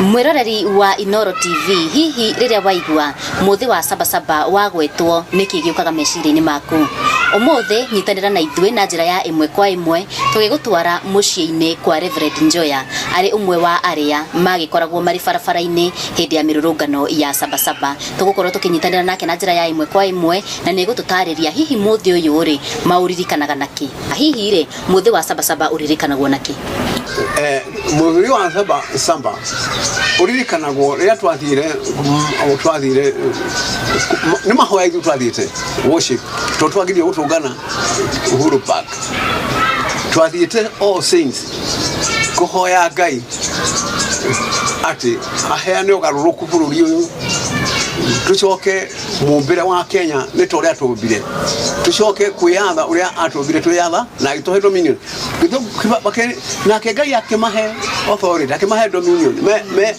Mwĩroreri wa Inooro TV, hihi rĩrĩa waigua mũthĩ wa Sabasaba wagwetwo nĩkĩ gĩũkaga meciria-inĩ maku? Ũmũthĩ nyitanĩra na ithuĩ na njĩra ya ĩmwe kwa ĩmwe tũgĩgũtwara mũciĩ-inĩ kwa Reverend Njoya arĩ ũmwe wa arĩa magĩkoragwo marĩ barabara-inĩ hĩndĩ ya mĩrũrũngano ya Sabasaba. Tũgũkorwo tũkĩnyitanĩra nake na njĩra ya ĩmwe kwa ĩmwe na nĩ egũtũtarĩria hihi mũthĩ ũyũ rĩ maũririkanaga nakĩ? Hihi rĩ mũthĩ wa Sabasaba ũririkanagwo nakĩ? Mũthuri wa saba saba ũririkanagwo rĩrĩa twathire twathire nĩ mahoya ithuĩ twathiĩte worship tondũ twagirio gũtũngana Uhuru Park twathiĩte All Saints kũhoya Ngai atĩ aheane ũgarũrũku bũrũri ũyũ tũcoke mũmbĩre wa Kenya nĩ ta ũrĩa atũmbire tũcoke kwĩyatha ũrĩa atũmbire twĩyatha na agĩtũhe dominion nake Ngai akĩmahe authority akĩmahe dominion me, me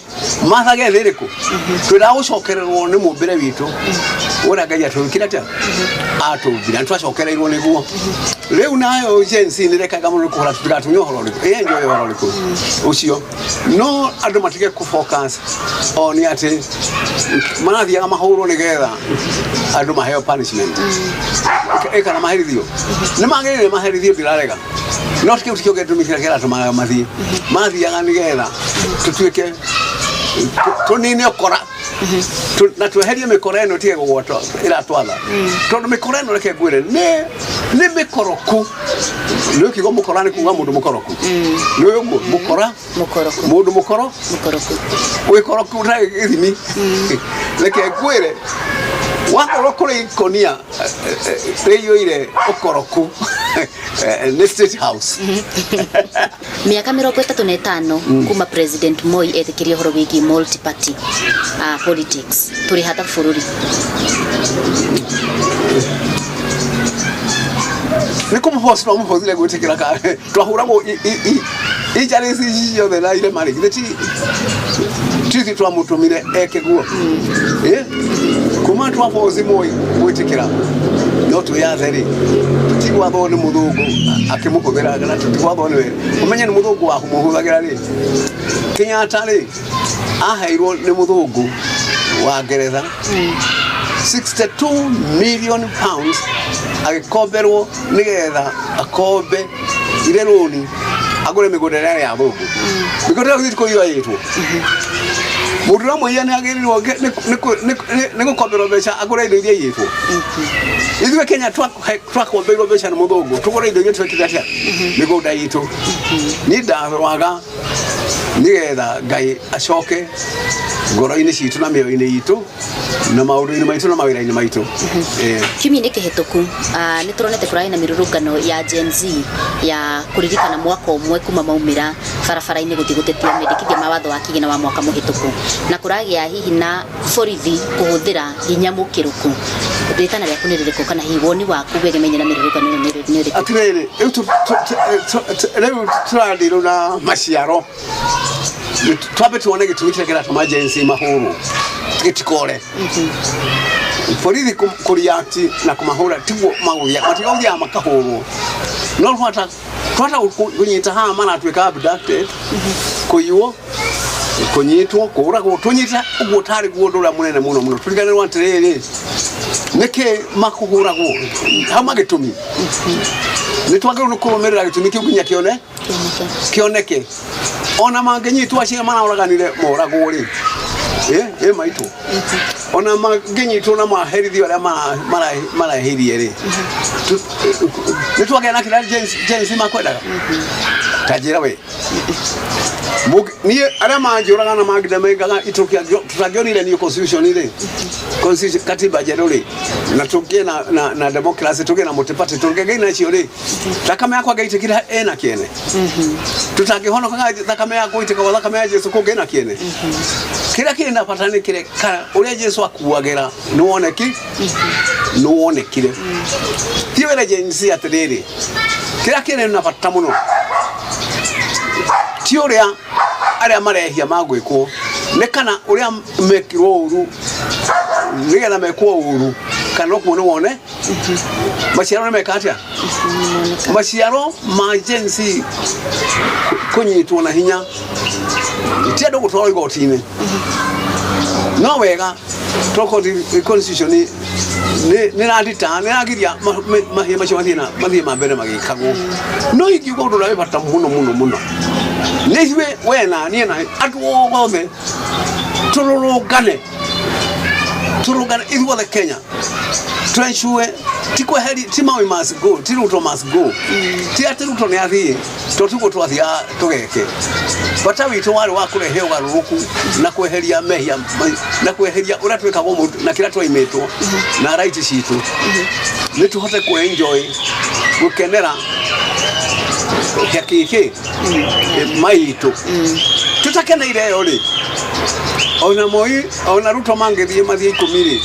mathage thĩ ĩrĩkũ twendaga gũcokererwo nĩ mũmbĩre witũ ũrĩa Ngai atũmbire atĩa atũmbire na twacokereirwo nĩguo rĩu nayo Gen Z nĩ rekaga mũno kũhora tũtigatunye ũhoro ũrĩkũ ĩ enjoy ũhoro ũrĩkũ ũcio no andũ matige kũ focus o nĩ atĩ marathiaga mahũrwo nĩgetha andũ maheo punishment ĩ kana maherithio nĩ magĩrĩire maherithio ndirarega no kĩu tikĩo gĩtũmi kĩrĩa kĩratũmaga mathiĩ mathiaga nĩgetha tũtuĩke tũnine ũkora na tweherie mĩkora ĩno ĩtige kũgwata ĩratwatha tondũ mĩkora ĩno reke ngwĩre nĩ nĩ mĩkoroku nĩ kiugo mũkora nĩ kuga mũndũ mũkoroku nĩ ũguo mũkora Mũkoroku. Mũndũ mũkoro Mũkoroku. Wĩkoroku ũtarĩ gĩthimi. Reke ngwĩre wakorwo kũrĩ ikonia rĩiyũire ũkoroku nĩ State House. Mĩaka 35 kuma President Moi etĩkĩrie ũhoro wĩgiĩ multi party politics tũrĩ ha ta bũrũri? Nĩ kũmũboci twamũbothire gwĩtĩkĩra ka twahũragwo injuries ici ciothe na irema rĩ githĩ ti tithuĩ twamũtũmire eke guo? Eh? Kuma twaboci Moi gwĩtĩkĩra no twĩyathe rĩ, tũtigwathwo nĩ mũthũngũ akĩmũhũthĩra kana tũtigwathwo nĩwe ũmenye nĩ mũthũngũ wamũhũthagĩra rĩ. Kenyatta rĩ aheirwo nĩ mũthũngũ wa Ngeretha 62 million pounds agĩkomberwo nĩgetha akombe ire rũni agũre mĩgũnda ĩrĩa yarĩ ya thũngũ. Mĩgũnda ĩyo githĩ ti kũiywo yaiyĩtwo? Mũndũ ũrĩa mũiya nĩ agĩrĩirwo nĩ gũkomberwo mbeca agũre indo iria iyĩtwo? Ithuĩ Kenya twakombeirwo mbeca nĩ mũthũngũ tũgũre indo iria twekire atĩa mĩgũnda itũ. Niĩ ndarwaga nĩgetha Ngai acoke ngoro-inĩ citũ na mĩoyo-inĩ itũ na maũndũ-inĩ maitũ na mawĩra-inĩ maitũ. Kiumia-inĩ kĩhĩtũku nĩ tũronete kũrarĩ na mĩrũrũngano ya Gen Z ya kũririkana mwaka ũmwe kuma maumĩra barabara-inĩ gũthiĩ gũtetia mendekithia ma watho wa kĩgĩna wa mwaka mũhĩtũku, na kũragĩa hihi na borithi kũhũthĩra hinya mũkĩrũku. Rĩtana rĩaku nĩ rĩrĩkũ kana hihi woni waku wĩgemainie na mĩrũrũngano ĩno nĩ ũrĩkũ? Atĩrĩrĩ, rĩu rĩu tũrathirwo na maciaro. Twambe tuone gĩtũmi kĩrĩa kĩratũma Gen Z mahũrwo gĩtikore. Borithi kũ react na kũmahũra tiguo magũthiaga, matigũthiaga makahũrwo. No twata twata kũnyita haha maratuĩka abducted, kũiywo, kũnyitwo, kũũragwo, tũnyite ũguo tarĩ guo ũndũ ũrĩa mũnene mũno mũno. Tũriganĩrwo atĩrĩrĩ, nĩkĩ makũhũragwo? Hauma gĩtũmi. Nĩ twagĩrĩirwo nĩ kũrũmĩrĩra gĩtũmi kĩu nginya kĩone kĩoneke. Ona mangĩnyitwo acio maraũraganire moragwo rĩ, ĩ maitũ ona mangĩnyitwo na maherithio arĩa marahirie rĩ, nĩ twagĩa na kĩrĩa Gen Z makwendaga. Ta njĩra we. Niĩ arĩa manjũraga na mangĩndemengaga tũtangĩonire new constitution rĩ, constitution katiba njerũ rĩ, na tũgĩe na democracy, tũgĩe na multi-party, tũngĩgĩa nacio rĩ, thakame yakwa ngĩitĩkire ĩna kĩene. Tũtangĩhonokaga thakame ya gũitĩka gwa thakame ya Jesu kũngĩ na kĩene. Kĩrĩa kĩrĩ na bata nĩ kĩrĩa kana ũrĩa Jesu akuagĩra nĩ woneki nĩ wonekire. Ti wĩra Gen Z atĩrĩrĩ, kĩrĩa kĩrĩ na bata mũno ti ũrĩa arĩa marehia magwĩkwo, nĩ kana ũrĩa mekirwo ũru nĩgetha mekwo ũru kana ũguo nĩ wone maciaro nĩ meka atĩa. Maciaro ma Gen Z kũnyitwo na hinya Ti andũ gũtwarwo igoti-inĩ no wega to constitution nĩ radita nĩ ragiria mahia macio mathiĩ na mathiĩ ma mbere magĩkagwo. No ingiuga ũndũ ũrĩa wĩ bata mũno mũno mũno nĩ ithuĩ, we na niĩ na andũ othe, tũrũrũngane, tũrũngane ithuothe Kenya, twensure ti kweheri, ti Moi must go, ti Ruto must go, ti atĩ Ruto nĩ athiĩ, to tiguo twathiaga tũgeke. Bata witũ warĩ wa kũrehe ũgarũrũku na kweheria mehia na kweheria ũrĩa twĩkagwo mũndũ na kĩrĩa twaimĩtwo na right citũ, nĩ tũhote kũ enjoy, gũkenera kĩkĩ maitũ tũtakeneire ĩyo rĩ. Ona Moi ona Ruto mangĩthiĩ mathiĩ 10 rĩ,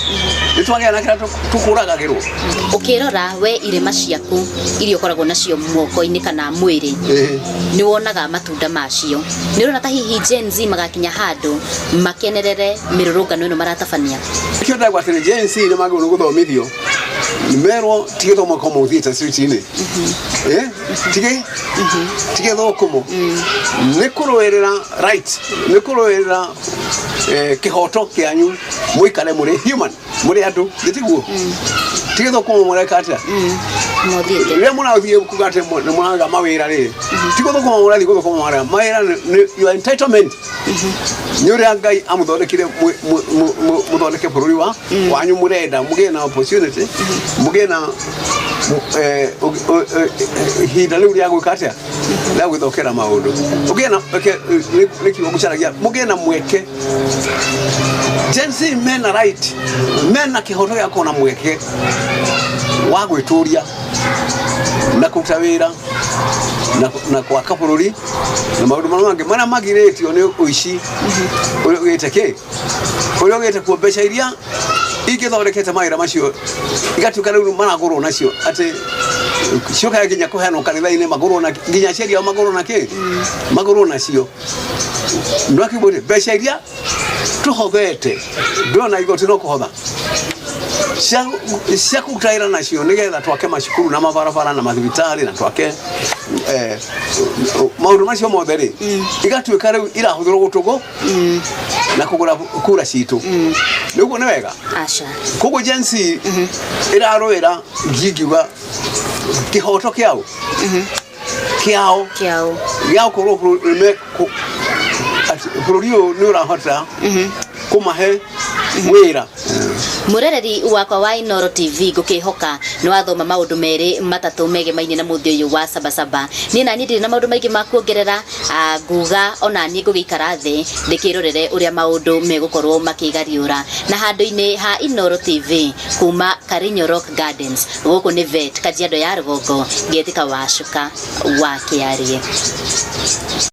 nĩ twagĩa na kĩrĩa tũkũragagĩrwo. Ũkĩrora we irema ciaku iria ũkoragwo nacio moko-inĩ kana mwĩrĩ, nĩ wonaga matunda macio? Nĩ ũrona ta hihi Gen Z magakinya handũ makenerere mĩrũrũngano ĩno maratabania? Kĩo ndagwa atĩrĩ, Gen Z nĩ magĩrĩirwo nĩ gũthomithio, merwo ti gĩthomo komo ũthiĩte street-inĩ. Ti gĩthũkũmo, nĩ kũrũĩrĩra right, nĩ kũrũĩrĩra kĩhoto kĩanyu, mũikare mũrĩ human, mũrĩ andũ, gĩtiguo ti gĩthũkũmo mũreka atĩa. Mothiĩte. Rĩrĩa mũrathiĩ kuga atĩ nĩ mũraga mawĩra rĩ, ti gũthũkũma mũrathiĩ gũthũkũma mawĩra nĩ your entitlement, nĩ ũrĩa Ngai amũthondekire mũthondeke bũrũri wa wanyu. Mũrenda mũgĩe na opportunity, mũgĩe na ihinda rĩu rĩa gwĩka atĩa, rĩa gwĩthokera maũndũ, ũgĩe na nĩ kiugo ngũcaragia, mũgĩe na mweke. Gen Z mena right, mena kĩhoto gĩa kuona mweke wa gwĩtũria na kũruta wĩra na gwaka bũrũri na maũndũ marĩa mangĩ marĩa magirĩtio nĩ ũici ũrĩa ũgĩte kĩ, ũrĩa ũgĩte kuo. Mbeca iria ingĩthondekete mawĩra macio igatuĩka rĩu maragũrwo nacio, atĩ ciokaga nginya kũheanwo kanitha-inĩ, magũrwo na nginya aciari ao magũrwo na kĩ, magũrwo nacio. Ndwakiuga atĩ mbeca iria tũhothete ndona igoti no kũhotha cia kũruta wĩra nacio nĩgetha twake macukuru na mabarabara na mathibitarĩ na twake maũndũ macio mothe rĩ, igatuĩka rĩu irahũthĩrwo gũtũgũ na kũgũra kura citũ. Nĩguo nĩ wega? Aca. Koguo Gen Z ĩrarũĩra, ngingiuga, kĩhoto kĩao kĩao gĩa gũkorwo atĩ bũrũri ũyũ nĩ ũrahota kũmahe wĩra. Mũrereri wakwa wa Inoro TV, ngũkĩhoka nĩ wathoma maũndũ merĩ matatũ megemainie na mũthĩ ũyũ wa Sabasaba. Niĩ na niĩ ndirĩ na maũndũ maingĩ ma kuongerera. Nguga ona niĩ ngũgĩikara thĩ ndĩkĩrorere ũrĩa maũndũ megũkorwo makĩgariũra na handũ-inĩ ha Inoro TV kuma Karinyo Rock Gardens. Gũkũ nĩ vet Kajiado ya rũgongo, ngetĩka wacuka wa kĩarie.